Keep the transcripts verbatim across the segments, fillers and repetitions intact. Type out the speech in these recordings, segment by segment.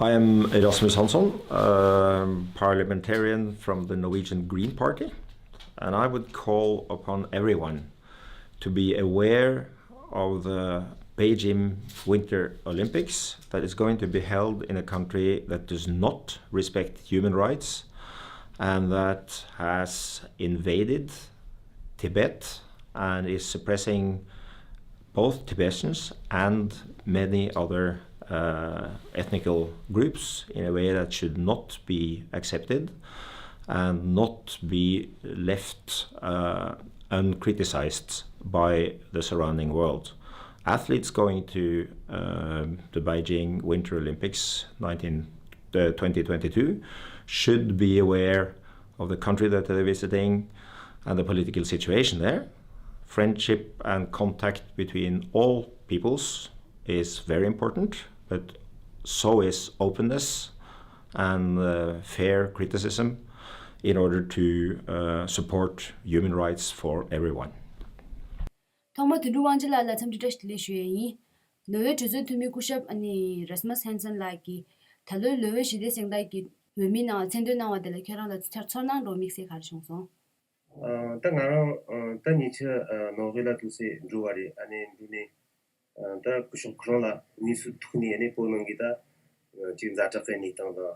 I am Erasmus Hansson, um, parliamentarian from the Norwegian Green Party, and I would call upon everyone to be aware of the Beijing Winter Olympics that is going to be held in a country that does not respect human rights and that has invaded Tibet and is suppressing both Tibetans and many other uh, ethnical groups in a way that should not be accepted and not be left uh, uncriticized by the surrounding world. Athletes going to um the Beijing Winter Olympics nineteen, uh, twenty twenty-two should be aware of the country that they're visiting and the political situation there. Friendship and contact between all peoples is very important, but so is openness and uh, fair criticism in order to uh, support human rights for everyone. ཐོག་མར་དོན་གྲུབ་དབང་ཆེན་ལགས་ལ་འཚམས་འདྲི་བཀྲ་ཤིས་བདེ་ལེགས་ཞུ་ཡས་ཡིན། ནོར་ཝེ་གྲོས་ཚོགས་འཐུས་མི་སྐུ་ཞབས་ཨ་ནི་Rasmus Hansson་ལགས་ཀྱིས་ད་ལོའི་ནོར་ཝེ་ཞི་བདེ་གཟེངས་རྟགས་ཀྱི་འོས་མིའི་ནང་ལ་མཚན་འདོན་གནང་བ་དེ་ལ་ཁྱེད་རང་ལ་ཚོར་སྣང་འདྲ་བོ་དམིགས་བསལ་ག་རེ་བྱུང་སོང་། ཨ། ད་ང་རང་ཨ་ད་ཉེ་ཆར་ཨ་ནོར་ཝེ་ལ་འདུག་སེ་འགྲོ་བ་རེད། ཨ་ནི་འགྲོ་ནས་ཨ་ད་སྐུ་ཞབས་ཁོ་རང་ལ་དངོས་སུ་ཐུག་ནས་ཨ་ནི་བོད་ནང་གི་ད་ཅིག་ཛ་དྲག་གི་གནས་སྟངས་དང་།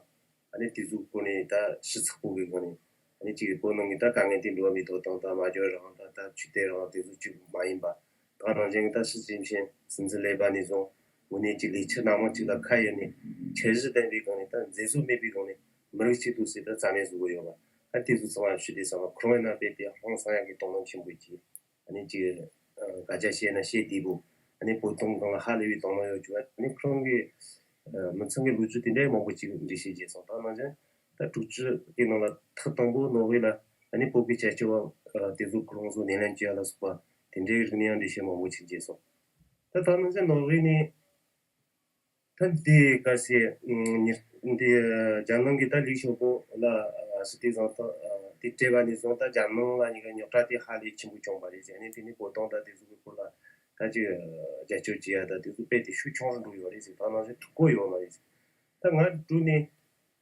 ཨ་ནི་དེ་ཚོའི་སྐོར་ནས་ད་ཞིབ་ཚགས་པོ་གི་སྒང་ནས་ཨ་ནི་ཅིག་བོད་ནང་གི་ད་དཀའ་ངལ་དེ་འགྲོ་བ་མིའི་ཐོབ་ཐང་དང་སྨྲ་བརྗོད་རང་དང་ད་ཆོས་དད་རང་དེ་ཚོ་གཅིག་མ་ཡིན་པ། ད་ནང་བཞིན་གྱི་ད་ཕྱི་ཕྱིན་ཕྱིན་སྲིད་འཛིན་ལས་པ་ནས་བཟུང་དངོས་གནས་ཀྱི་ལས་འཆར་སྣ་མང་ཅིག་ལ་ཁ་གཡར་ནས་འཆར་གཞི་ལྡན་པའི་སྒང་ནས་ད་འཛེམ་ཟོན་མེད་པའི་སྒང་ནས་མི་རིགས་གཅིག་ཏུ་སྲིད་དང་རྩ་མེད་བཟོ་གི་ཡོད་པ། ཨ་དེ་ཚོ་ཚང་མ་ཞུ་དུས་ཚང་མ་ཁོ་རང་ཡིན་ན་དཔེ་དེ་ཧང་སང་ཡག་གི་དོ་སྣང་ཆེན་པོ་གྱིས་ཨ་ནི་ཅིག་ཨ་ག་རྒྱ་བཤད་ན་བཤད་བདེ་པོ། ཨ་ནི་བོད་དོན་སྒང་ལ་ཧ་ལས་པའི་དོ་སྣང་ཡོད་རྒྱུ་ཨ་ནི་ཁོ་རང་གི་ཨ་མི་ཚང་གི་ལོ་རྒྱུས་དེ་འདྲའི་མང་པོ་ཅིག་འགྲེལ་བཤད་བྱས་སོང་། ད་ནང་བཞིན་ད་དྲུག་ཅུ་གི་ནང་ལ་ཐག་དང་པོ་ནོར་ཝེ་ལ་ཨ་ནི་བོད་ཀྱི་རྒྱལ་གཅེས་པ་ཨ་དེ་ཚོ་ཁོ་རང་ཚོ་སྣེ་ལེན་བྱས་ཡ་ལ་སོགས་པ་དེ་འདྲའི་རིགས་ནས་ཡང་འགྲེལ་བཤད་མང་པོ་ཅིག་བྱས་སོང་། ད་ད་ནང་བཞིན་ནོར་ཝེ་ནས་ད་འདི་ག་སེ་ཉི་འདི་རྒྱ་ནང་གི་ད་ལིའུ་ཞའོ་པོ་ལ་ཨ་ཞི་བདེ་གཟེངས་རྟགས་ཨ་དེ་སྤྲད་པ་ནས་བཟུང་ད་རྒྱ་ནང་ལ་ཉི་ག་རྙོག་དྲ་དེ་ཧ་ལས་ཆེན་པོ་བྱུང་བ་རེད་ཟེར། ཨ་ནི་དེ་ནས་བོད་དོན་ད་དེ་ཚོ་གི་སྐོར་ལ་ད་ཅིག་རྒྱབ་སྐྱོར་བྱེད་ཡ་ད་དེ་ཚོ་དཔེ་དེ་ཤུགས་ཆུང་རུ་འགྲོ་ཡོད་རེད་ཟེར། ད་ནང་བཞིན་ཐུག་གོ་ཡོད་མ་རེད་ཟེར། ད་ང་འགྲོ་ནས་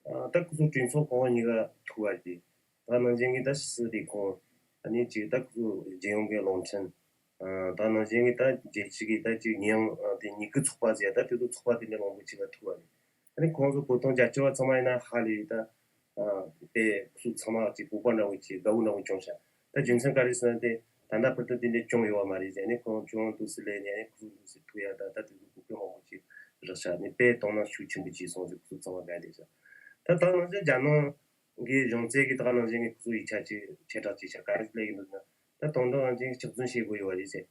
ཨ་ད་ཁོ་ཚོ་གྲོས་ཚོགས་གོང་ཉི་ག་ཐུག་པ་རེད། ད་ནང་བཞིན་གྱི་ད་ཕྱི་སྲིད་ལས་ཁུངས་ཨ་ནི་ཅིག་ད་ཁོ་ཚོ་རྒྱལ་ཡོངས་ཀྱི་རླུང་འཕྲིན་ཨ་ད་ནང་བཞིན་གྱི་ད་རྒྱལ་སྤྱི་གི་ད་ཅིག་ཉེས་ཡངས་ཨ་དེ་ཉེས་སྐྱོན་ཚོགས་པ་ཟེར་ད་དེ་ཚོ་ཚོགས་པ་དེ་འདྲ་མང་པོ་ཅིག་ལ་ཐུག་པ་རེད། ཨ་ནི་ཁོང་ཚོ་བོད་དོན་རྒྱབ་སྐྱོར་བ་ཚང་མ་ཡིན་ན་ཧ་ལས་ད་ཨ་དཔེ་ཁོ་ཚོ་ཚང་མ་ཅིག་སྤོབས་པ་འདྲ་བོ་ཅིག་དགའ་བོ་འདྲ་བོ་བྱུང་ཤག་ད་རྒྱུ་མཚན་ག་རེ་ཟེར་ན་དེ་ད་ལྟ་བར་དུ་དེ་འདྲ་བྱུང་ཡོད་པ་མ་རེད་ཟེར། ཨ་ནི་ཁོང་ཁྱོད་རང་འདུག་སེ་ལས་ནས་ཨ་ནི་ཁོ་ཚོ་འདུག་སེ་ཐུག་ཡ་ད་ད་དེ་ཚོ་གོ་སྐབས་མང་པོ་ཅིག་རག་ཤག་ཨ་ནི་དཔེ་དོ་སྣང་ཤུགས་ཆེན་པོ་བྱས་སོང་ཟེར། ཁོ་ཚོ་ཚང་མ་དགའ་བསྡད་ཤག་ད་ད་ནང་བཞིན་རྒྱ་ནག་གི་གཞུང་ཚབ་ཀྱི་ད་ནང་བཞིན་གྱི་ཁོ་ཚོ་ཡིག་ཆ་ཅིག་ཆེ་དྲགས་ཅིག་ཆ་ག་རེ་སླེབས་ཀྱི་འདུག་ན། ད་དོན་དག་ཅིག་གཅིག་མཚུངས་བྱེད་དགོས་ཡོད་རེད་ཟེར།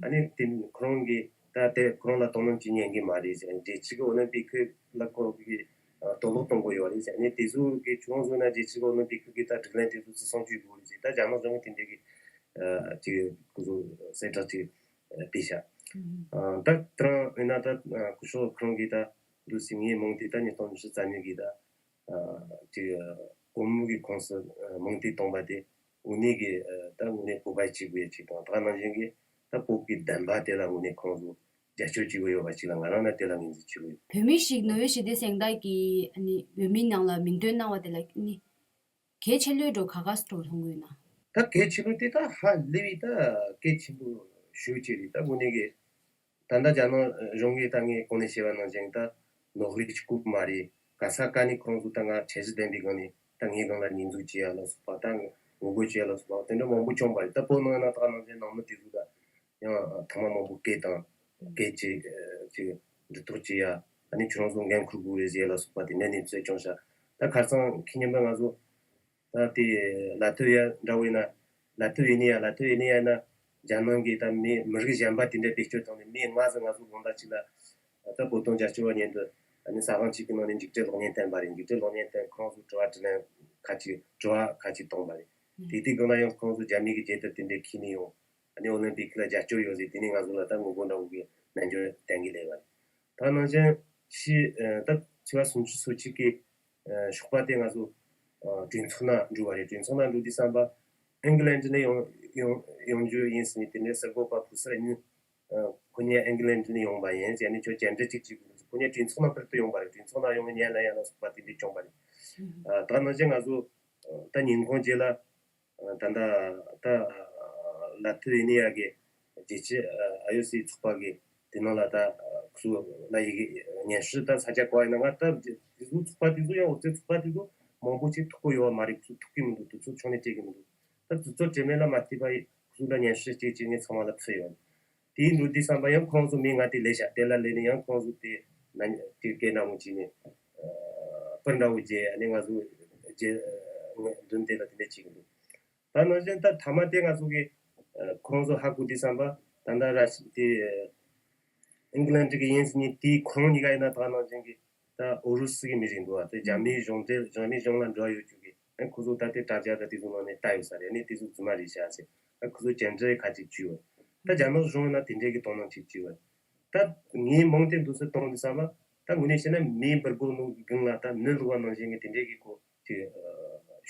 ཨ་ནི་དེ་ཁོ་རང་གིས་ད་དེ་ཁོ་རང་ལ་དོ་སྣང་བྱེད་ཉན་གི་མ་རེད་ཟེར། རྒྱལ་སྤྱི་གི་ཨོ་ལིམ་པིག་ལ་ཁོ་གིས་གཏོར་བརླག་གཏོང་དགོས་ཡོད་རེད་ཟེར། ཨ་ནི་དེ་ཚོ་གི་ཁྱོད་ཚོ་ན་རྒྱལ་སྤྱི་གི་ཨོ་ལིམ་པིག་གི་ད་སྒྲིག་ལམ་དེ་ཚོ་བརྩི་སྲུང་བྱེད་དགོས་རེད་ཟེར། ད་རྒྱ་ནག་གཞུང་གིས་དེ་འདྲ་གི་ཅིག་ཁོ་ཚོ་གསལ་བསྒྲགས་ཅིག་སྤེལ་ཤག་ད་དེ་རིང་ཡིན་ན་ད་སྐུ་ཞབས་ཁོ་རང་གིས་ད་འདུག་སེ་ངའི་མིང་དེ་ད་ཉིས་སྟོང་ཉི་ཤུ་རྩ་གཉིས་གི་ད་ཅིག་གོང་མ་གི་ཁོངས་སུ་མིང་དེ་བཏོན་པ་དེ་དངོས་གནས་ཀྱི་ད་དངོས་གནས་སྤོབས་པ་སྐྱེ་དགོས་ཡ་ཅིག་དང་། ད་ནང་བཞིན་གྱི་ད་བོད་ཀྱི་བདེན་པ་དེ་ལ་དངོས་གནས་ཁོང་ཚོ་རྒྱབ་སྐྱོར་བྱེད་དགོས་ཡོད་པ་ཅིག་ལ་ང་རང་ནས་དེ་ལ་ངོས་འཛིན་བྱེད་དགོས་ཡོད། བོད་མི་ཞིག་ནོ་བེལ་ཞི་བདེ་གཟེངས་རྟགས་ཀྱི་ཨ་ནི་འོས་མིའི་ནང་ལ་མིང་འདོན་གནང་བ་དེ་ལ་ཨ་ནི་གལ་ཆེ་ལོས་འགྲོ་ག་ག་སུ་འགྲོ་མཐོང་གི་ཡོད་ན། ད་གལ་ཆེ་ལོས་དེ་ད་ཧ་ལས་པའི་ད་གལ་ཆེན་པོ་ཞེ་པོ་ཅིག་རེད། ད་དངོས་གནས་ཀྱི་ད་ལྟ་རྒྱ་ནག་གཞུང་གིས་ད་ངས་གོང་ནས་བཤད་པ་ནང་བཞིན་ད་ནོར་ཝེ་གཅིག་པུ་མ་རེད། ག་ས་ག་ནས་ཁོང་ཚོ་ད་ང་འཆར་གཞི་ལྡན་པའི་སྒང་ནས་ད་ངའི་སྒང་ལ་ཉེས་འཛུགས་བྱེད་ཡ་ལ་སོགས་པ་ད་ངོ་རྒོལ་བྱེད་ཡ་ལ་སོགས་པ་དེ་འདྲ་མང་པོ་བྱུང་བ་རེད། ད་བོད་ནང་ན་ད་ནང་བཞིན་ནང་མི་དེ་ཚོ་ད་ཡང་ཐེངས་མ་མང་པོ་སྐད་དང་སྐད་ཅིག་ཅིག་འདྲི་ཐོག་བྱེད་ཡ། ཨ་ནི་ཁྱོད་རང་ཚོ་འགན་འཁུར་དགོས་རེད་ཟེར་ཡ་ལ་སོགས་པ་དེ་འདྲ་གནས་ཚུལ་བྱུང་ཤག་ད་ཁ་སང་ཁེ་ཉིན་པ་ང་ཚོ་ད་དེ་ལ་ཐོ་ཡ་འདྲ་བོ་ཡིན་ན། ལ་ཐོ་ཡིན་ནི་ཡ་ལ་ཐོ་ཡིན་ནི་ཡ་ན་རྒྱ་ནག་གི་ད་མི་མི་རིགས་གཞན་པ་དེ་འདྲ་བེད་སྤྱོད་བཏང་ནས་མི་ང་ཚོ་ང་ཚོ་དགོང་དག་ཅིག་ལ་ད་བོད་དོན་རྒྱབ་སྐྱོར་བ་མཉམ་དུ་ཨ་ནི་ས་ཁང་གཅིག་གི་ནང་ནས་མཇུག་སྒྲིལ་གློག་བརྙན་བསྟན་པ་རེད། མཇུག་སྒྲིལ་གློག་བརྙན་བསྟན་ཁོང་ཚོ་དྲི་བ་དྲིས་ལན་ཁ་ཅིག་དྲི་བ་ཁ་ཅིག་བཏང་པ་རེད། དེ་དུས་སྒང་ལ་ཡང་ཁོང་ཚོ་རྒྱ་མི་གི་རྒྱལ་དར་དེ་འདྲ་འཁྱེར་ནས་ཡོང་། ཨ་ནི་ཨོ་ལིམ་པིག་ལ་རྒྱབ་སྐྱོར་ཡོད་ཟེར། དེ་ནས་ང་ཚོ་ལ་ད་ངོ་རྒོལ་འདྲ་བོ་གི་རྣམ་འགྱུར་བསྟན་གྱི་སླེབས་པ་རེད། ད་ནང་བཞིན་ཕྱི་ད་ཕྱི་པ་སུམ་ཅུ་སོ་གཅིག་གི་ཨ་ཞོགས་པ་དེ་ང་ཚོ་ཨ་གྲོས་ཚོགས་ནང་འགྲོ་བ་རེད། གྲོས་ཚོགས་ནང་འགྲོ་དུས་ཙམ་པ་ཨིང་ལན་ནས་ཡོང་ཡོང་ཡོང་རྒྱུ་ཡིན་ཟེར་ནས། དེ་ནས་གསར་འགོད་པ་ཕུ་སར་ཡིན། ཨ་ཁོ་གཉིས་ཨིང་ལན་ནས་ཡོང་བ་ཡིན་ཟེར་ནས། ཁྱོད་བཅར་འདྲི་གཅིག་བྱེད་དགོས་ཟེར། ཁོ་གཉིས་གྲོས་ཚོགས་ནང་ཕུལ་དུ་ཡོང་པ་རེད། གྲོས་ཚོགས་ནང་ཡོང་ནས་ཉན་ལ་ཡན་ལ་སོགས་པ་དེ་འདྲས་བྱུང་པ་རེད། ཨ། ད་ནང་བཞིན་ང་ཚོ་ད་ཉིན་གུང་རྗེས་ལ་ད་ལྟ་ད་ལ་ཐི་ཝེ་ནི་ཡ་གི་རྒྱལ་སྤྱི་ཨ་ཡོ་སི་ཚོགས་པ་གི་དེ་ནང་ལ་ད་ཁོ་ཚོ་ལ་ཡི་གེ་སྙན་ཞུ་ད་ས་ཆ་ག་བ་ཡིན་ན་ང་ད་དེ་ཚོ་ཚོགས་པ་དེ་ཚོ་ཡང་འོ་ཙི་ཚོགས་པ་དེ་ཚོ་མང་པོ་ཅིག་ཐུག་གི་ཡོད་མ་རེད། ཁོ་ཚོ་ཐུག་གི་མི་འདུག་དེ་ཚོ་ཕྱོགས་ནས་སྤྲད་གི་མི་འདུག་ད་དེ་ཚོ་སྤྲད་མེད་ལ་མ་ལྟོས་པ་ཡིན་ཁོ་ཚོ་ལ་སྙན་ཞུ་སྐྱེལ་བྱེད་ངས་ཚང་མ་ལ་ཕུལ་ཡོད། དེའི་འགྲོ་དུས་བསམ་པ་ཡང་ཁོང་ཚོ་མི་ང་དེ་ལས་བྱ་དེ་ལ་ལས་ནས་ཡང་ཁོང་ཚོ་དེ་ན་དེ་སྐད་ནང་མོ་ཅིག་ནས་པར་འདྲ་བོ་རྒྱལ་ཨ་ནི་ང་ཚོ་རྒྱལ་མདུན་དེ་ལ་དེ་འདྲ་བྱེད་གི་འདུག་ད་ནང་བཞིན་ད་མཐའ་མ་དེ་ང་ཚོ་གི་ཁོང་ཚོ་ཧ་གོ་དུས་བསམ་པ་ད་ལྟ་ར་ཤི་དེ་ཨིང་ལན་གྱི་ཡིན་ཟིན་ནི་དེའི་ཁོང་གཉིས་ཀ་ཡིན་ན་ད་ནང་བཞིན་གི་ད་ཨུ་རུ་སུ་གི་མི་རིགས་འདུག་བ། དེ་རྒྱ་མིའི་གཞུང་འབྲེལ་རྒྱ་མིའི་གཞུང་ལ་འགྲོ་ཡོད་རྒྱུ་གི་ཨ་ཁོ་ཚོ་ད་དེ་དྲ་རྒྱ་ད་དེ་ཚོ་ནང་ནས་ལྟ་ཡོད་ས་རེད། ཨ་ནི་དེ་ཚོ་རྫུན་མ་རེད་ཤག་ཟེར། ཨ་ཁོ་ཚོ་བཅར་འདྲི་ཁ་ཅིག་བྱས་ཡོད། ད་རྒྱ་ནག་གཞུང་ཡིན་ན་དེ་འདྲའི་གི་དོ་སྣང་ཅིག་བྱས་ཡོད། ད་ངའི་མིང་དེ་འདུག་སེ་བཏང་དུས་བསམ་པ་ད་དངོས་གནས་བཤད་ན་མིའི་འབུར་སྒོ་ནང་སྒང་ལ་ད་མེ་བླུགས་པ་ནང་བཞིན་གི་དེ་འདྲའི་གི་ཁོ་ཅིག་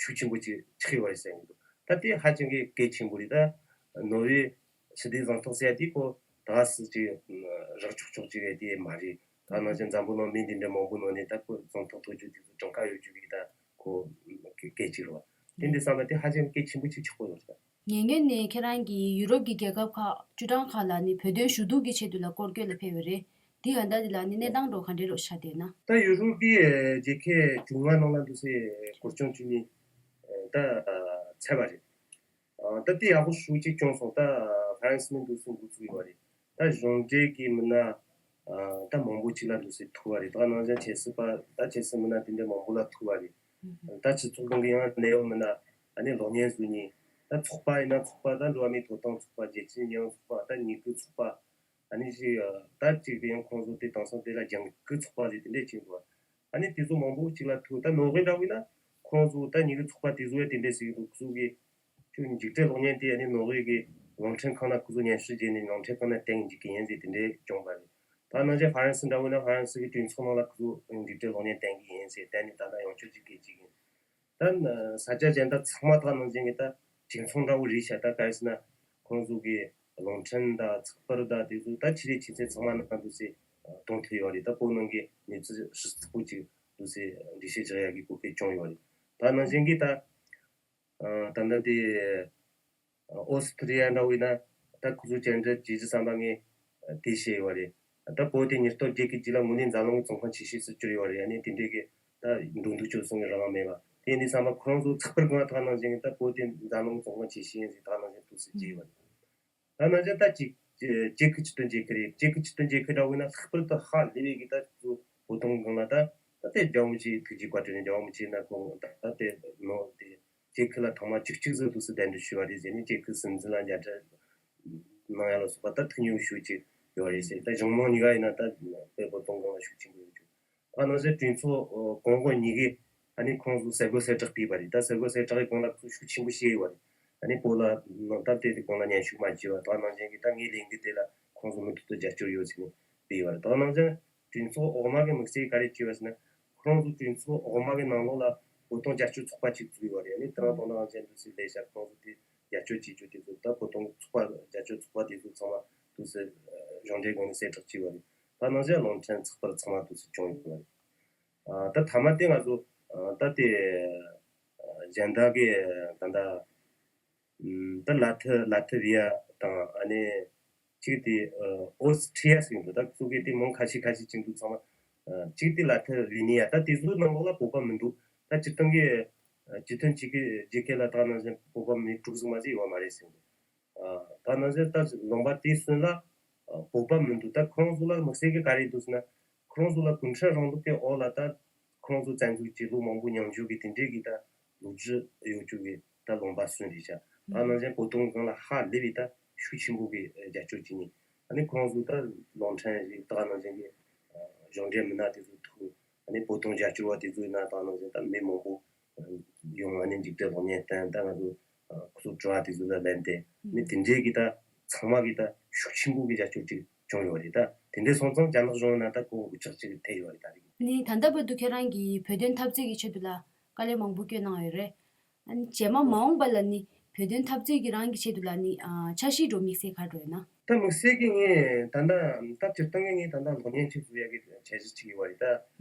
ཤུགས་ཆེན་པོ་ཅིག་ཆགས་ཡོད་རེད་ཟེར་གི་འདུག་ད་དེ་ཧ་ཅང་གི་གལ་ཆེན་པོ་རེད། ད་ནོར་ཝེ་ཞི་བདེ་གཟེངས་རྟགས་ཟེར་ཡ་དེ་ཁོ་ད་སུ་ཅིག་རག་ཆོག་ཆོག་ཅིག་ཡ་དེ་མ་རེད། ད་ནང་བཞིན་འཛམ་བུ་གླིང་མི་འདི་འདྲ་མང་པོ་ནང་ནས་ད་ཁོ་གཟེངས་རྟགས་ཐོབ་རྒྱུ་དེ་ཚོ་གྲངས་ཀ་ཡོད་རྒྱུ་གི་ད་ཁོ་གལ་ཆེ་རེད་བ། དེ་འདྲ་བསམ་པ་དེ་ཧ་ཅང་གལ་ཆེན་པོ་ཅིག་ཆགས་ཀྱི་ཡོད་རེད། ཉེ་སྔོན་ནས་ཁྱེད་རང་གིས་ཡུ་རོབ་ཀྱི་རྒྱལ་ཁབ་ཁག་བཅུ་གྲངས་ཁག་ལ་ནི་བོད་དོན་ཞུ་གཏུག་གི་ཆེད་དུ་ལ་སྐོར་སྐྱོད་ལ་ཕེབས་པ་རེད། འདི་ག་འདྲ་འདི་ལ་ནི་གནས་སྟངས་འགྲོ་ག་འདྲ་རོགས་ཤ་དེ་ན། ད་ཡུ་རོབ་ཀྱི་རྒྱལ་ཁབ་བཅོ་ལྔ་ནང་ལ་འདུག་སེ་སྐོར་སྐྱོད་བྱས་ནས་ད་ཚར་བ་རེད། ད་དེ་ཡག་པོ་ཞེ་པོ་ཅིག་བྱུང་སོང་། ད་ཧྥ་རན་སི་ནས་འདུག་སེ་འགོ་ཚུགས་ཡོད་པ་རེད། ད་གཞུང་འབྲེལ་གྱི་མི་སྣ་ད་མང་པོ་ཅིག་ལ་འདུག་སེ་ཐུག་པ་རེད། ད་ནང་བཞིན་ཆབ་སྲིད་པ་ད་ཆབ་སྲིད་མི་སྣ་དེ་འདྲ་མང་པོ་ལ་ཐུག་པ་རེད། ད་སྤྱི་ཚོགས་སྒང་གི་ཡང་གནད་ཡོད་མི་སྣ་ཨ་ནི་གློག་བརྙན་བཟོ་མཁན། ད་ཚོགས་པ་ཡིན་ན་ཚོགས་པ་ད་འགྲོ་བ་མིའི་ཐོབ་ཐང་ཚོགས་པ། རྒྱལ་སྤྱིའི་ཉེས་དབང་ཚོགས་པ། ད་ཉི་ཤུ་ཚོགས་པ། ཨ་ནི་ཞིག་ད་ཅིག་ཡང་ཁོང་ཚོ་དེ་དེང་སང་དེ་ལ་ལྗང་གུ་ཚོགས་པ་ཟེར་དེ་འདྲས་ཅིག་འདུག་ཨ་ནི་དེ་ཚོ་མང་པོ་ཅིག་ལ་ཐུག་ད་ནོར་ཝེ་འདྲ་བོ་ཡིན་ན་ཁོང་ཚོ་ད་ཉི་ཤུ་ཚོགས་པ་དེ་ཚོ་ཡང་དེ་འདྲས་ཟེར་གི་འདུག་ཁོ་ཚོ་གི་ཅུང་འཇིགས་བྲལ་གློག་བརྙན་དེ་ཨ་ནི་ནོར་ཝེ་གི་རླུང་འཕྲིན་ཁང་ལ་ཁོ་ཚོ་སྙན་ཞུ་བྱས་ནས་རླུང་འཕྲིན་ཁང་ནས་བསྟན་འཇུག་གི་ཡིན་ཟེར་དེ་འདྲས་བྱུང་བ་རེད། ད་ནང་བཞིན་ཧྥ་རན་སི་འདྲ་བོ་ཡིན་ན་ཧྥ་རན་སི་གི་གྲོས་ཚོགས་ནང་ལ་ཁོ་ཚོ་འཇིགས་བྲལ་གློག་བརྙན་བསྟན་གི་ཡིན་ཟེར་བསྟན་ནས་ད་ལྟ་ཡོངས་ཁྱབ་ཅིག་གི་ཅིག་ཡིན། ད་ས་ཆ་གཞན་དག་ཚང་མ་དག་ནང་བཞིན་གྱི་ད་གྲོས་ཚོགས་འདྲ་བོ་རེད་ཤག་ད་ག་རེ་ཟེར་ན་ཁོང་ཚོ་གི་རླུང་འཕྲིན་དང་ཚགས་པར་དང་དེ་ཚོ་ད་ཆེ་རེ་ཆེ་ཚད་ཚང་མ་ནང་དུ་སེ་གཏོང་ཐུབ་ཡོད་རེད། ད་བོད་ནང་གི་གནས་ཚུལ་ཞིབ་ཚགས་པོ་ཅིག་དུ་སེ་འགྲེལ་བཤད་རྒྱག་ཡག་གི་གོ་སྐབས་བྱུང་ཡོད་རེད། ད་ནང་བཞིན་གྱི་ད་ད་ལྟ་དེ་ཨོ་སི་ཐི་རི་ཡ་འདྲ་བོ་ཡིན་ན་ད་ཁོ་ཚོ་བཅར་འདྲི་བྱེད་རྒྱུ་བསམ་པ་ངས་དེ་བཤད་ཡོད་རེད། ད་བོད་དེ་ཉིས་སྟོང་བརྒྱད་ཀྱི་རྗེས་ལ་དངོས་གནས་འཛམ་གླིང་གི་ཙོང་ཁ་ཆེ་ཤོས་སུ་གྱུར་ཡོད་རེད། ཨ་ནི་དེ་འདྲའི་གི་ད་འགྲོ་འདུག་སྤྱོད་གསུམ་གྱི་རང་དབང་མེད་པ་དེ་ནི་བསམ་པ་ཁོ་རང་ཚོ་ཚགས་པར་གང་དག་ནང་བཞིན་གྱི་ད་བོད་དེ་འཛམ་གླིང་གི་ཙོང་ཁ་ཆེ་ཤོས་ཡིན་ཟེར་དག་ནང་བཞིན་འདུག་སེ་བརྗེ་ཡོད་རེད། ད་ནང་བཞིན་ད་ཅིག་ཅིག་ཁུལ་སྤྱི་མཐུན་རྒྱལ་ཁབ་རེད། ཅིག་ཁུལ་སྤྱི་མཐུན་རྒྱལ་ཁབ་འདྲ་བོ་ཡིན་ན་ལྷག་པར་དུ་ཧ་ལས་པའི་གི་ད་ཚོ་བོད་དོན་སྒང་ལ་ད་ད་དེ་རྒྱལ་བ་རིན་པོ་ཆེའི་ཐུགས་རྗེ་བཀའ་དྲིན་ནས་རྒྱལ་བ་རིན་པོ་ཆེ་ན་ཁོང་ད་ད་དེ་ནོ་དེ་རྒྱལ་ཁབ་ལ་ཐོག་མ་བཅུ་གཅིག་ཟིག་འདུག་སེ་གདན་འདྲེན་ཞུས་པ་རེད་ཟེར་ནས་རྒྱལ་ཁབ་སྲིད་འཛིན་ལ་མཇལ་འཕྲད་གནང་ཡ་ལ་སོགས་པ་ད་ཐུགས་མཉེས་པོ་ཞེ་པོ་ཅིག་ཡོད་རེད་ཟེར། ད་གཞུང་མང་གཉིས་ཀ་ཡིན་ན་ད་དཔེ་བོད་དོན་སྒང་ལ་ཤུགས་ཆེན་པོ་ཡོད་རྒྱུ། ད་ནང་བཞིན་གྲོས་ཚོགས་གོང་འོག་གཉིས་ཀས་ཨ་ནི་ཁོང་ཚོ་གསལ་པོ་གསལ་བསྒྲགས་ཕུལ་བ་རེད། ད་གསལ་པོ་གསལ་བསྒྲགས་ཀྱི་སྒང་ལ་ཁོ་ཚོ་ཤུགས་ཆེན་པོ་བཤད་ཡོད་པ་རེད། ཨ་ནི་བོད་ལ་ནང་སྟབས་བདེ་དེ་སྒང་ལ་སྙན་ཞུ་མ་བྱས་པ་དང་ནང་བཞིན་གྱི་ད་ངའི་ལས་འགུལ་དེ་ལ་ཁོང་ཚོ་མུ་མཐུད་དུ་རྒྱབ་སྐྱོར་ཡོད་ཟེར་ནས་ཕུལ་བ་རེད། དང་ནང་བཞིན་གྲོས་ཚོགས་འོག་མ་གི་དམིགས་བསལ་ག་རེ་བྱས་པ་ཟེར་ན་ཁོང་ཚོ་གྲོས་ཚོགས་འོག་མ་གི་ནང་ལོགས་ལ་བོད་དོན་རྒྱབ་སྐྱོར་ཚོགས་པ་ཅིག་བཙུགས་ཡོད་པ་རེད། ཨ་ནི་དེ་རིང་དང་ནང་བཞིན་དུ་སི་ལས་བྱ་ཁོང་ཚོ་དེ་རྒྱབ་སྐྱོར་བྱེད་རྒྱུ་དེ་ཚོ་ད་བོད་དོན་ཚོགས་པ་རྒྱབ་སྐྱོར་ཚོགས་པ་དེ་ཚོ་ཚང་མ་དུ་སི་གཞུང་འབྲེལ་སྒང་ནས་གསལ་བསྒྲགས་བྱས་པ་རེད། ད་ནང་བཞིན་རླུང་འཕྲིན་ཚགས་པར་ཚང་མ་དུ་སི་བྱུང་ཡོད་པ་རེད། ཨ་ད་མཐའ་མ་དེ་ང་ཚོ་ཨ་ད་དེ་ཨ་གཞན་དག་གི་ད་ལྟ་ཨམ་ད་ལ་ཐི་ལ་ཐི་བི་ཡ་དང་ཨ་ནི་གཅིག་དེ་ཨ་ཨོ་སི་ཁྲི་ཡ་ཟེར་གྱི་འདུག་ད་ཁོ་གི་དེ་མིང་ཁ་ཤས་ཁ་ཤས་ཅིག་འདུག་ཚང་མ་ཨ་གཅིག་དེ་ལ་ཐི་ཝེ་ནི་ཡ། ད་དེ་ཚོའི་ནང་ལོགས་ལ་བོད་པ་མི་འདུག་ད་སྤྱིར་བཏང་གི་ཨ་སྤྱི་མཐུན་གཅིག་གི་རྒྱལ་ཁབ་ལ་ད་ནང་བཞིན་བོད་པ་མི་དྲུག་ཟིག་མ་ཟིག་ཡོད་མ་རེད་ཟེར་གྱི་འདུག་ཨ་ད་ནང་བཞིན་ད་ལུང་པ་དེ་གསུམ་ལ་ཨ་བོད་པ་མི་འདུག་ད་ཁོང་ཚོ་ལ་དམིགས་བསལ་གྱི་ག་རེ་འདུག་ཟེར་ན་ཁོང་ཚོ་ལ་གུང་ཁྲན་རིང་ལུགས་ཀྱི་འོག་ལ་ད་ཁོང་ཚོ་བཙན་འཛུལ་གྱི་ལོ་མང་པོ་མྱོང་རྒྱུ་གི་དེ་འདྲའི་གི་ད་ལོ་རྒྱུས་ཡོད་རྒྱུ་གི་ད་ལུང་པ་གསུམ་རེད་ཤག་ད་ནང་བཞིན་བོད་དོན་སྒང་ལ་ཧ་ལས་པའི་ད་ཤུགས་ཆེན་པོ་གི་རྒྱབ་སྐྱོར་བྱེད་མཁན་ཨ་ནི་ཁོང་ཚོ་ད་རླུང་འཕྲིན་ཞིག་ད་ནང་བཞིན་གི་གཞུང་འབྲེལ་མི་སྣ་དེ་ཚོ་ཐུག་ཨ་ནི་བོད་དོན་རྒྱབ་སྐྱོར་བ་དེ་ཚོ་ཡིན་ན་ད་ནང་བཞིན་ད་མི་མང་པོ་ཡོང་ཨ་ནི་འཇིགས་བྲལ་གློག་བརྙན་བསྟན་ད་ང་ཚོ་ཁོ་ཚོ་དྲི་བ་དེ་ཚོ་ལ་ལན་དེ་ནི་དེ་འདྲའི་གི་ད་ཚང་མ་གི་ད་ཤུགས་ཆེན་པོ་གི་རྒྱབ་སྐྱོར་ཅིག་བྱུང་ཡོད་རེད། ད་དེ་འདྲའི་སོང་ཙང་རྒྱ་ནག་གཞུང་ཡིན་ན་ད་ཁོ་འུ་ཅག་ཅིག་ཐེ་ཡོད་རེད་ད་རེད། ནི་ད་ལྟ་བར་དུ་ཁྱེད་རང་གིས་བོད་དོན་འཐབ་རྩོད་ཀྱི་ཆེད་དུ་ལ་དཀའ་ལས་མང་པོ་བསྐྱོན་གནང་ཡོད་རེད། ཨ་ནི་རྗེས་མ་མ་འོངས་པ་ལ་ནི་ བོད་དོན་འཐབ་རྩོད་ཀྱི་རང་གི་ཆེད་དུ་ལ་ནི་ཨ་འཆར་གཞི་འགྲོ་དམིགས་བསལ་ག་རེ་ཡོད་ན། ད་དམིགས་བསལ་གྱི་ངས་ད་ལྟ་ད་སྤྱིར་བཏང་གི་ངས་ད་ལྟ་གློག་བརྙན་ཅིག་བཟོ་ཡག་གི་འཆར་གཞི་ཅིག་ཡོད་པ་རེད་ད།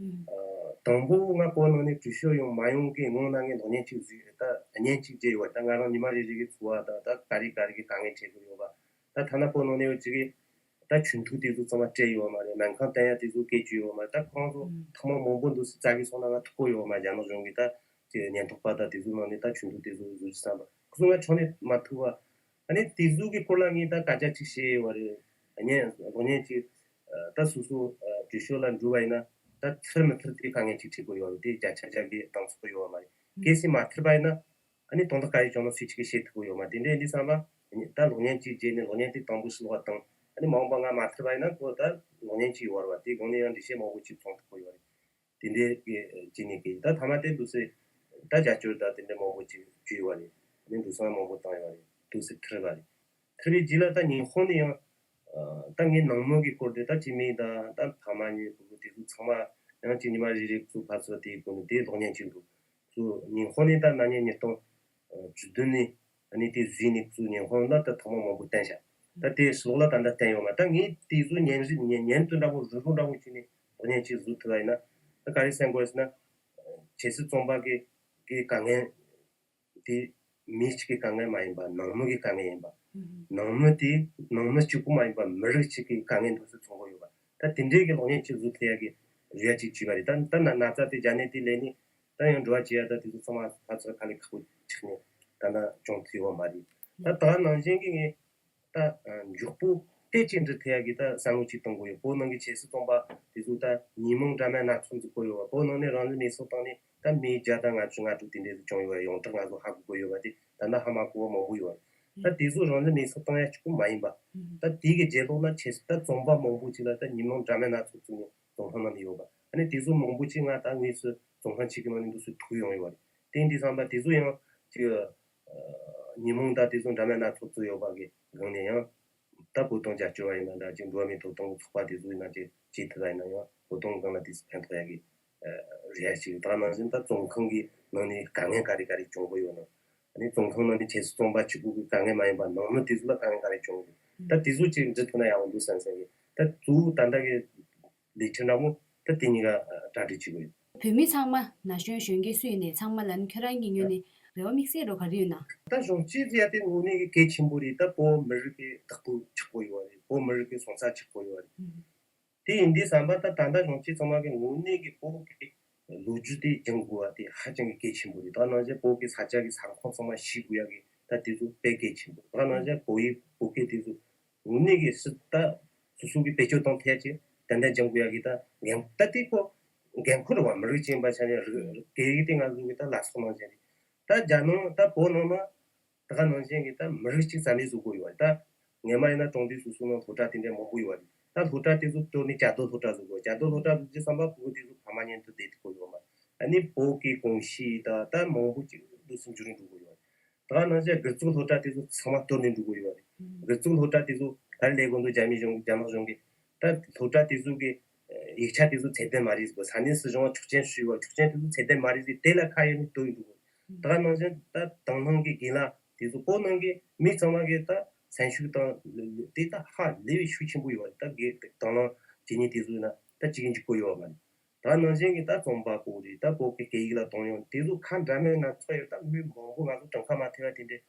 ཨ་དང་པོ་ང་བོད་ནང་ནས་བྲོས་བྱོལ་ཡོང་མ་ཡོང་གི་སྔོན་ན་ངས་གློག་བརྙན་ཅིག་བཟོས་ཡོད་ད། བརྙན་ཅིག་བརྗེས་ཡོད་པ་རེད་ད། ང་རང་ཉི་མ་རེ་རེ་གི་འཚོ་བ་དང་ད་ག་རེ་ག་རེ་གི་དཀའ་ངལ་འཕྲད་དགོས་ཡོད་པ། ད་ཐ་ན་བོད་ནང་ནས་ཡོད་ཅིག་གི་ད་ཆུ་འཐུང་དེ་ཚོ་ཚང་མ་སྤྲད་ཡོད་མ་རེད། སྨན་ཁང་བསྟན་ཡ་དེ་ཚོ་སྐད་ཅིག་ཡོད་མ་རེད། ད་ཁོ་རང་ཚོ་ཐེངས་མ་མང་པོ་འདུག་སེ་བཙལ་གི་སོང་ན་ང་ཐུག་གི་ཡོད་མ་རེད། རྒྱ་ནག་གཞུང་གི་ད་ཅིག་ཉེན་རྟོག་པ་ད་དེ་ཚོའི་ནང་ནས་ད་ཆུ་འཐུང་དེ་ཚོ་བཟོ་རྒྱུ་བསམ་པ་ཁོ་ཚོ་ང་ཕྱོགས་ནས་མ་ཐུག་པ། ཨ་ནི་དེ་ཚོ་གི་སྐོར་ལ་ངས་ད་སྐད་ཆ་ཅིག་བཤད་ཡོད་རེད། ཨ་ནི་གློག་བརྙན་ཅིག་ད་སོ་སོ་བྲོས་བྱོལ་ལ་འགྲོ་བ་ཡིན་ན་ད་ཚུར་མི་ཚུར་དེ་དཀའ་ངལ་ཅིག་འཕྲད་དགོས་ཡོད་རེད། དེ་བརྒྱ་ཆ་བརྒྱ་གི་གདེང་ཚོད་ཡོད་མ་རེད། གལ་སྲིད་མ་ཚུར་པ་ཡིན་ན་ཨ་ནི་དོན་དག་ག་རེ་བྱུང་ན་སུས་ཅིག་གིས་ཤེས་ཐུབ་ཀྱི་ཡོད་མ་རེད། དེ་འདྲ་ཡིན་དུས་བསམ་པ་ཨ་ནི་ད་གློག་བརྙན་ཅིག་བརྗེས་ནས་གློག་བརྙན་དེ་དང་པོ་ཕྱི་ལོགས་ལ་བཏང་། ཨ་ནི་མ་འོངས་པ་ང་མ་ཚུར་པ་ཡིན་ན་ཁོ་ད་གློག་བརྙན་ཅིག་ཡོད་རེད་བ། དེའི་སྒང་ནས་ཡང་འགྲེལ་བཤད་མང་པོ་ཅིག་གཏོང་ཐུབ་ཀྱི་ཡོད་རེད། དེ་འདྲའི་གི་ཅི་ནས་གི་ད་ཐ་མ་དེ་འདུག་སེ་ད་རྒྱབ་སྐྱོར་ད་དེ་འདྲ་མང་པོ་ཅིག་བྱས་ཡོད་རེད། ཨ་ནི་འགྲོ་སོང་མང་པོ་བཏང་ཡོད་རེད། འདུག་སེ་ཁྲིད་པ་རེད། ཁྲིད་པའི་རྗེས་ལ་ད་ཉི་ཧོང་ནས་ཡང་ད་ངའི་ནང་མི་གི་སྐོར་དེ་ད་སྐྱེ་དམན་དང་ད་ཕ་མ་གཉིས་ཕྲུ་གུ་དེ་ཚོ་ཚང་མ་ཡང་ཅིག་ཉི་མ་རེ་རེ་ཚོ་ཕར་ཚུར་དེའི་སྒོ་ནས་དེ་གློག་བརྙན་ཅིག་འདུག་ཚོ་ཉི་ཧོང་ནས་ད་ན་ནིང་ཉིས་སྟོང་བཅུ་བདུན་ནས་ཨ་ནི་དེ་བཟོས་ནས་ཚོ་ཉི་ཧོང་ལ་ད་ཐེངས་མ་མང་པོ་བསྟན་ཤག་ད་དེ་ཕྱི་ལོགས་ལ་ད་ལྟ་བསྟན་ཡོད་མ། ད་ངས་དེ་ཚོ་ཉན་རིགས་ཉན་ཉན་དུ་འདྲ་པོ་རུ་རུ་འདྲ་པོ་བྱས་ནས་གློག་བརྙན་ཅིག་བཟོ་ཐུབ་པ་ཡིན་ན་ད་ག་རེ་སེམས་དགོས་ཟེར་ན། ཆབ་སྲིད་བཙོན་པ་གི་གི་དཀའ་ངལ་དེ་མི་གཅིག་གི་དཀའ་ངལ་མ་ཡིན་པ་ནང་མི་གི་དཀའ་ངལ་ཡིན་པ། ནང་མི་དེ་ནང་མི་གཅིག་པུ་མ་ཡིན་པ་མི་རིགས་གཅིག་གི་དཀའ་ངལ་འདུག་སེ་མཚོན་གྱི་ཡོད་པ། ད་དེ་འདྲའི་གི་གློག་བརྙན་ཅིག་བཟོ་ཐུབ་ཡ་གི་རེ་བ་ཅིག་བྱས་པ་རེད། ད་ད་ན་ན་ཚ་དེ་རྒྱ་ནད་དེ་ལས་ནས་ད་ཡང་འགྲོ་བ་བྱེད་ཡ་ད་དེ་ཚོ་ཚང་མ་ཕར་ཚུར་དཀའ་ལས་ཁག་པོ་ཆགས་ནས་ད་ན་བྱུང་ཐུབ་ཡོད་མ་རེད། ད་ད་ནང་བཞིན་གི་ངས་ད་མགྱོགས་པོ་དེ་ཅིག་འབྲི་ཐུབ་ཡ་གི་ད་བསམ་བློ་ཅིག་གཏོང་དགོས་ཡོད། བོད་ནང་གི་ཆབ་སྲིད་བཙོན་པ་དེ་ཚོ་ད་ཉེས་མིང་འདྲ་མིན་སྣ་ཚོགས་འཛུགས་དགོས་ཡོད་པ། བོད་ནང་ནས་རང་ལུས་མེར་སྲེག་བཏང་ནས་ད་མི་བརྒྱ་དང་ལྔ་བཅུ་ང་དྲུག་དེ་འདྲ་ཟིག་བྱུང་ཡོད་པ། ཡོངས་གྲགས་ང་ཚོ་ཧ་གོ་དགོས་ཡོད་པ་དེ་ད་ལྟ་ཧ་མ་གོ་བ་མང་པོ་ཡོད་རེད། ད་དེ་ཚོ་རང་ལུས་མེར་སྲེག་བཏང་ཡ་གཅིག་པུ་མ་ཡིན་པ། ད་དེ་གི་རྗེས་ལོགས་ན་ཆབ་སྲིད་ད་བཙོན་པ་མང་པོ་ཅིག་ལ་ད་ཉེས་མིང་འདྲ་མིན་སྣ་ཚོགས་བཙུགས་ནས་བཙོན་ཁང་ནང་ནས་ཡོད་པ། ཨ་ནི་དེ་ཚོ་མང་པོ་ཅིག་ང་ད་དངོས་སུ་བཙོན་ཁང་གཅིག་གི་ནང་ནས་འདུག་སེ་ཐུག་ཡོང་ཡོད་རེད། དེ་འདི་བསམ་པ་དེ་ཚོ་ཡང་ཅིག་ཉེས་མིང་ད་དེ་ཚོ་འདྲ་མིན་སྣ་ཚོགས་བཙུགས་ཡོད་པ་གི་སྒང་ནས་ཡང་ད་བོད་དོན་རྒྱབ་སྐྱོར་བ་ཡིན་ན་འདྲ། ཅིག་འགྲོ་བ་མིའི་ཐོབ་ཐང་ཚོགས་པ་དེ་ཚོ་ཡིན་ན་ཅིག་བྱེད་ཐུབ་པ་ཡིན་ན་ཡང་བོད་དོན་སྒང་ལ་དེ་ཚོ་ཕན་ཐོགས་ཡ་གི་རེ་བ་ཞིག་ཡོད། ད་ནང་བཞིན་ད་བཙོན་ཁང་གི་ནང་ནས་དཀའ་ངལ་ག་རེ་ག་རེ་བྱུང་གི་ཡོད་ན། ཨ་ནི་བཙོན་ཁང་ནང་ནས་ཆབ་སྲིད་བཙོན་པ་གཅིག་པུ་གི་དཀའ་ངལ་མ་ཡིན་པ་ནང་མི་དེ་ཚོ་ལ་དཀའ་ངལ་ག་རེ་བྱུང་གི་ད་དེ་ཚོ་ཅིག་འབྲི་ཐུབ་ན་ཡག་པོ་འདུག་བསམ་བསམ་གི་ད་གཙོ་བོ་ད་ལྟ་གི་ལས་ཁྱོན་ནག་མོ་ད་དེ་གཉིས་ཀ་གྲ་སྒྲིག་བྱེད་དགོས་ཡོད། བོད་མི་ཚང་མ་ན་གཞོན་གཞོན་སྐྱེས་སུ་ཡིན་ནའི་ཚང་མ་ལ་ནི་ཁྱོད་རང་གི་ངོས་ནས་རེ་བ་དམིགས་བསལ་རོ་ག་རེ་ཡོད་ན། ད་གཞོན་སྐྱེས་ཟེར་ཡ་དེ་དངོས་གནས་ཀྱི་གལ་ཆེན་པོ་རེད། ད་བོད་མི་རིགས་ཀྱི་བདག་པོ་ཆགས་དགོས་ཡོད་རེད། བོད་མི་རིགས་ཀྱི་སོན་རྩ་ཆགས་དགོས་ཡོད་རེད། དེ་ཡིན་དུས་བསམ་པ་ད་ད་ལྟ་གཞོན་སྐྱེས་ཚང་མ་གི་དངོས་གནས་ཀྱི་བོད་ཀྱི་ལོ་རྒྱུས་དེ་སྦྱང་དགོས་པ་དེ་ཧ་ཅང་གི་གལ་ཆེན་པོ་རེད། ད་ནང་བཞིན་བོད་ཀྱི་ས་ཆ་གི་ས་ཁོངས་ཚང་མ་ཤེས་དགོས་ཡ་གི་ད་དེ་ཚོ་དཔེ་གལ་ཆེན་པོ་རེད། ད་ནང་བཞིན་བོད་ཡིག་བོད་སྐད་དེ་ཚོ་དངོས་གནས་ཀྱི་སྲིད་ད་སོ་སོ་གི་བེད་སྤྱོད་གཏོང་ཐུབ་ཡ་ཅིག་ཏན་ཏན་སྦྱང་དགོས་ཡ་གི་ད་འགན་ད་དེ་ཁོ་འགན་ཁུར་བ་མི་རིགས་ཅན་པ་ཆ་ནས་རིགས་སྐད་ཡིག་དེ་ང་ཚོ་གི་ད་ལ་སོགས་ནང་བཞིན་རེད། ད་རྒྱ་ནང་ད་བོད་ནང་ན་ད་ག་ནང་བཞིན་གི་ད་མི་རིགས་གཅིག་རྩ་མེད་བཟོ་དགོས་ཡོད་རེད། ད་སྔོན་མ་ཡིན་ན་གྲོང་སྡེ་སོ་སོ་ནང་སློབ་གྲྭ་དེ་འདྲ་མང་པོ་ཡོད་རེད། ད་སློབ་གྲྭ་དེ་ཚོ་གཏོར་ནས་རྒྱ་སྡོད་སློབ་གྲྭ་བཟོ་དགོས། རྒྱ་སྡོད་སློབ་གྲྭ་བཟོ་རྒྱུ་བསམ་པ་ཕྲུ་གུ་དེ་ཚོ་ཕ་མ་མཉམ་དུ་བསྡད་ཐུབ་ཀྱི་ཡོད་མ་རེད། ཨ་ནི་བོད་ཀྱི་གོམས་གཤིས་ད་ད་མང་པོ་ཅིག་འདུག་སེ་འགྱུར་འགྲོ་གི་ཡོད་རེད། ད་ག་ནང་བཞིན་སྒེར་བཙུགས་སློབ་གྲྭ་དེ་ཚོ་ཚང་མ་གཏོར་ནས་འགྲོ་གི་ཡོད་རེད། སྒེར་བཙུགས་སློབ་གྲྭ་དེ་ཚོ་ག་རེ་ལས་དགོས་འདུག་རྒྱ་མི་གཞུང་རྒྱ་ནག་གཞུང་གིས་ད་སློབ་གྲྭ་དེ་ཚོ་གི་ཡིག་ཆ་དེ་ཚོ་ཚད་ལྡན་མ་རེད་ཟེར་གོ། ས་གནས་སྲིད་གཞུང་ལ་ཆོག་མཆན་ཞུས་པ། ཆོག་མཆན་དེ་ཚོ་ཚད་ལྡན་མ་རེད་ཟེར་དེ་ལ་ཁ་གཡར་ནས་གཏོར་ཡོང་འདུག་ད་ག་ནང་བཞིན་ད་དང་བླངས་ཀྱི་རྒན་ལགས་དེ་ཚོ་བོད་ནང་གི་མི་ཚང་མ་གི་ད་སེམས་ཤུགས་དང་དེ་ད་ཧ་ལས་པའི་ཤུགས་ཆེན་པོ་ཡོད་རེད། ད་གི་དང་བླངས་བྱེད་མཁན་དེ་ཚོ་ཡིན་ན་ད་གཅིག་གིས་འཇིགས་པོ་ཡོད་མ་རེད། ད་ནང་བཞིན་གྱི་ད་རྩོམ་པ་པོ་རེད། ད་བོད་ཀྱི་སྐད་ཡིག་ལ་གདོང་ཡོད་དེ་ཚོ་ཁ་འདྲ་མིན་སྣ་ཚོགས་ཡོད། ད་མི་མང་པོ་ང་ཚོ་གྲངས་ཀ་མ་ཐེ་བ་དེ་འདྲས་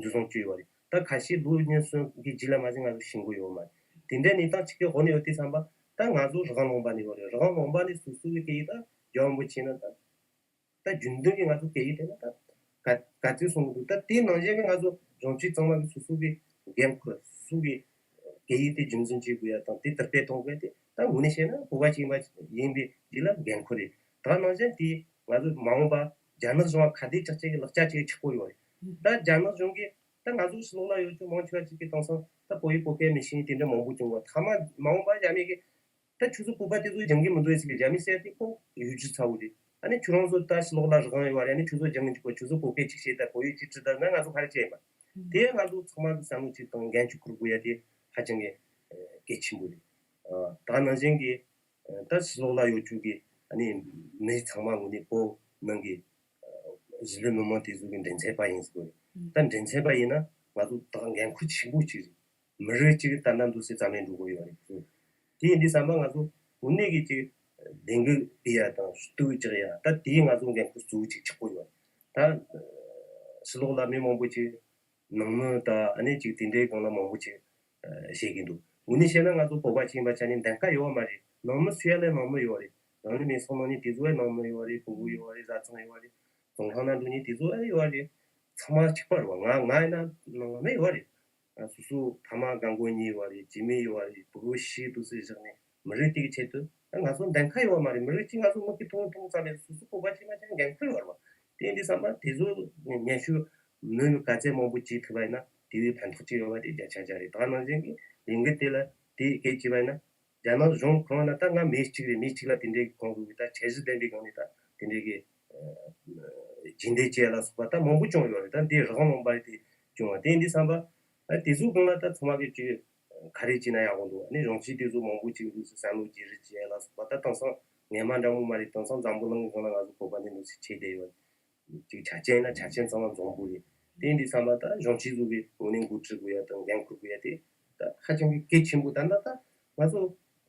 འཛུལ་སོང་བཅུག་ཡོད་རེད། ད་ཁ་ཤས་ལོ་ཉི་ཤུ་གི་རྗེས་ལ་མ་ཟིན་ང་ཚོ་ཤེས་གི་ཡོད་མ་རེད། དེ་འདྲའི་གནས་སྟངས་གཅིག་གི་འོག་ནས་ཡོད་དུས་ཙམ་པ་ད་ང་ཚོ་རང་དབང་ལུང་པ་ནས་ཡོད་རེད། རང་དབང་ལུང་པ་ནས་སོ་སོ་གི་སྐད་ཡིག་ད་རྒྱ་བོན་པོ་བྱས་ན་ད་ད་རྒྱུན་ལྡན་གྱི་ང་ཚོ་སྐད་ཡིག་དེ་ལ་ད་ག་ག་ཚོད་སོང་གི་འདུག་ད་དེའི་ནང་བཞིན་གྱི་ང་ཚོ་གཞོན་སྐྱེས་ཚང་མ་གི་སོ་སོ་གི་འགན་ཁུར་སོ་སོ་གི་སྐད་ཡིག་དེ་རྒྱུན་འཛིན་བྱེད་དགོས་ཡ་དང་དེ་དར་སྤེལ་གཏོང་དགོས་ཡ་དེ་ད་དངོས་གནས་བཤད་ན་བོད་པ་ཅིག་ཡིན་པ་ཡིན་པའི་དེ་ལ་འགན་ཁུར་རེད། ད་ནང་བཞིན་དེ་ང་ཚོ་མ་འོངས་པ་རྒྱ་ནག་གཞུང་ལ་ཁ་གཏད་གཅོག་བྱེད་ཀྱི་ལག་ཆ་ཅིག་ཆགས་ཀྱི་ཡོད་རེད། ད་རྒྱ་ནག་གཞུང་གིས་ད་ང་ཚོ་ཕྱི་ལོགས་ལ་ཡོད་རྒྱུ་མང་ཆེ་བ་ཅིག་གི་དེང་སང་ད་བོད་ཡིག་བོད་སྐད་མི་ཤེས་དེ་འདྲ་མང་པོ་བྱུང་བ། ཐ་མ་མ་འོངས་པ་རྒྱ་མི་གིས་ད་ཁྱོད་ཚོ་བོད་པ་དེ་ཚོ་སྦྱང་གི་མི་འདུག་ཟེར་གི་རྒྱ་མི་ཟེར་དེ་ཁོ་ཡུལ་གྱི་ཚ་བོ་རེད། ཨ་ནི་ཁྱོད་རང་ཚོ་ད་ཕྱི་ལོགས་ལ་རང་ཡོད་རེད། ཨ་ནི་ཁྱོད་ཚོ་སྦྱང་གི་འཇུག་གོ། ཁྱོད་ཚོ་བོད་སྐད་ཅིག་བཤད་ད་བོད་ཡིག་ཅིག་བྲིས་ད་ན་ང་ཚོ་ག་རེ་བྱས་ཡིན་པ། དེ་ང་ཚོ་ཚང་མ་གི་བསམ་བློ་ཅིག་དང་འགན་ཅིག་འཁུར་དགོས་ཡ་དེ་ཧ་ཅང་གི་གལ་ཆེན་པོ་རེད། ད་ནང་བཞིན་གི་ད་ཕྱི་ལོགས་ལ་ཡོད་རྒྱུ་གི་ཨ་ནི་མི་ཚང་མ་ངོས་ནས་བོད་ནང་གི་གཞིས་ལུས་མི་མང་དེ་ཚོ་གི་མགྲིན་ཚབ་པ་ཡིན་ཟེར་གོ་རེད། ད་འགྲན་ཚན་པ་ཡིན་ན་ང་ཚོ་ད་འགན་ཁུར་ཆེན་པོ་ཅིག་རེད། མི་རིགས་གཅིག་ད་ནམ་འདུག་སེ་རྩ་མེད་འགྲོ་གི་ཡོད་རེད། དེ་ཡིན་དུས་ཙམ་པ་ང་ཚོ་དངོས་གནས་ཀྱི་ཅིག་ལས་འགུལ་སྤེལ་ཡ་དང་གཏོར་རྒྱག་ཡ་ད་དེའི་ང་ཚོ་འགན་ཁུར་གཙོ་བོ་ཅིག་ཆགས་ཀྱི་ཡོད་རེད། ད་ཕྱི་ལོགས་ལ་མི་མང་པོ་ཅིག་ནང་མི་དང་ཨ་ནི་ཅིག་དེ་འདྲའི་སྒང་ལ་མང་པོ་ཅིག་བཤད་ཀྱི་འདུག་དངོས་གནས་བཤད་ན་ང་ཚོ་བོད་པ་ཅིག་ཡིན་པ་ཆ་ནས་འདེམས་ཀ་ཡོད་མ་རེད། ནང་མི་སུ་ཡ་ལ་ནང་མི་ཡོད་རེད། རང་ལུས་མེ་སོང་ནང་ནས་དེ་ཚོ་ཡ་ནང་མི་ཡོད་རེད། ཕྲུ་གུ་ཡོད་རེད། བཟའ་ཚང་ཡོད་རེད། རྫོང་ཁང་ནང་འགྲོ་ནས་དེ་ཚོ་ཡ་ཡོད་རེད། ཚང་མ་གཅིག་པ་རེད་བ། ང་ང་ཡིན་ན་ནང་མི་ཡོད་རེད། སོ་སོ་ཕ་མ་རྒན་རྒོན་གཉིས་ཡོད་རེད། རྒྱུས་མེད་ཡོད་རེད། ཕྲུ་གུ་ཤི་འདུག་སེ་བཞག་ནས་མི་རིགས་དེ་གི་ཆེད་དུ་ད་ང་ཚོ་འདེམས་ཁ་ཡོད་མ་རེད། མི་རིགས་གཅིག་ང་ཚོ་མིག་གིས་མཐོང་མཐོང་ཙམ་ལས་སོ་སོ་བོད་པ་ཅིག་མ་ཅང་འགན་ཁུར་ཡོད་རེད་བ། དེ་ཡིན་དུས་ཙམ་པ་དེ་ཚོ་ཉན་ཤུགས་མི་ག་ཚད་མང་པོ་བྱེད་ཐུབ་པ་ཡིན་ན་དེ་བས་ཕན་ཐོགས་ཅིག་ཡོད་པ་དེ་བརྒྱ་ཆ་བརྒྱ་རེད། ད་ནང་བཞིན་གྱི་ལས་འགུལ་དེ་ལ་དེ་སྐད་བྱས་པ་ཡིན་ན་རྒྱ་ནག་གཞུང་ཁོངས་ན་ད་ང་མི་གཅིག་རེད། མི་གཅིག་ལ་དེ་འདྲའི་གི་ཁོང་ཚོ་གི་ད་འཆར་གཞི་ལྡན་པའི་སྒང་ནས་ད་དེ་འདྲའི་གི་རྒྱུན་ལྡན་བྱས་ལ་སོགས་པ་ད་མང་པོ་བྱུང་ཡོད་རེད། ད་འདི་རང་ལུང་པ་རེད། དེ་བྱུང་བ་དེ་ཡིན་དུས་ཙམ་པ་ཨ་དེ་ཚོའི་སྒང་ལ་ད་ཚང་མ་གི་ཅིག་ག་རེ་བྱས་ན་ཡག་པོ་འདུག་ཨ་ནི་གཞུང་ཆེན་དེ་ཚོ་མང་པོ་ཅིག་འདུག་སེ་བསམ་བློ་བརྗེ་རེས་བྱས་ལ་སོགས་པ་ད་དེང་སང་སྔོན་མ་འདྲ་མོ་མ་རེད། དེང་སང་འཛམ་བུ་གླིང་གི་སྒང་ལ་ང་ཚོ་བོད་པ་འདི་འདུག་སེ་བྱས་བསྡད་ཡོད། ཅིག་ཆ་རྐྱེན་ན་ཆ་རྐྱེན་ཚང་མ་འཛོམས་པོ་རེད། དེ་ཡིན་དུས་ཙམ་པ་ད་གཞུང་ཆེན་ཚོ་གི་དངོས་གནས་འགོ་ཁྲིད་དགོས་ཡ་དང་འགན་འཁུར་དགོས་ཡ་དེ་ད་ཧ་ཅང་གི་གལ་ཆེན་པོ། ད་ལྟ་ད་ང་ཚོ་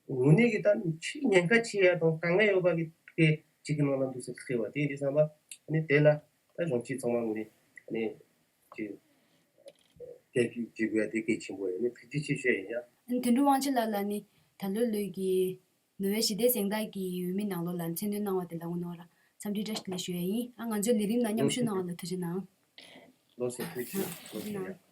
དངོས་གནས་ཀྱི་ད་ཆེས་ཉེན་ཁ་ཆེ་ཡ་དང་དཀའ་ངལ་ཡོད་པ་གི་གི་གཅིག་གི་ནང་ལ་འདུག་སེ་ཐུག་ཡོད་པ། དེ་ཡིན་དུས་ཙམ་པ་ཨ་ནི་དེ་ལ་ད་གཞུང་ཆེན་ཚང་མ་དངོས་གནས་ཨ་ནི་ཅིག་སྐད་ཆ་བྱེད་དགོས་ཡ་དེ་གལ་ཆེན་པོ་རེད། ཨ་ནི་ཐུགས་རྗེ་ཆེ་ཞུ་ཡ་ཡིན་ཡ། ཨ་ནི་དོན་གྲུབ་དབང་ཆེན་ལགས་ལ་ནི་ད་ལོ་ལོས་ཀྱི་ནོ་བེལ་ཞི་བདེའི་གཟེངས་རྟགས་ཀྱི་འོས་མི་ནང་ལོགས་ལ་མཚན་འདོན་གནང་བ་དེ་ལ་དངོས་གནས་རང་འཚམས་འདྲི་བཀྲ་ཤིས་བདེ་ལེགས་ཞུ་ཡ་ཡིན། ཨ་ང་ཚོའི་ལས་རིམ་ནང་མཉམ་ཞུགས་གནང་བ་ལ་ཐུགས་རྗེ་གནང་། ལགས་སོ་ཐུགས་རྗེ་ཆེ། ཐུགས་རྗེ་གནང་།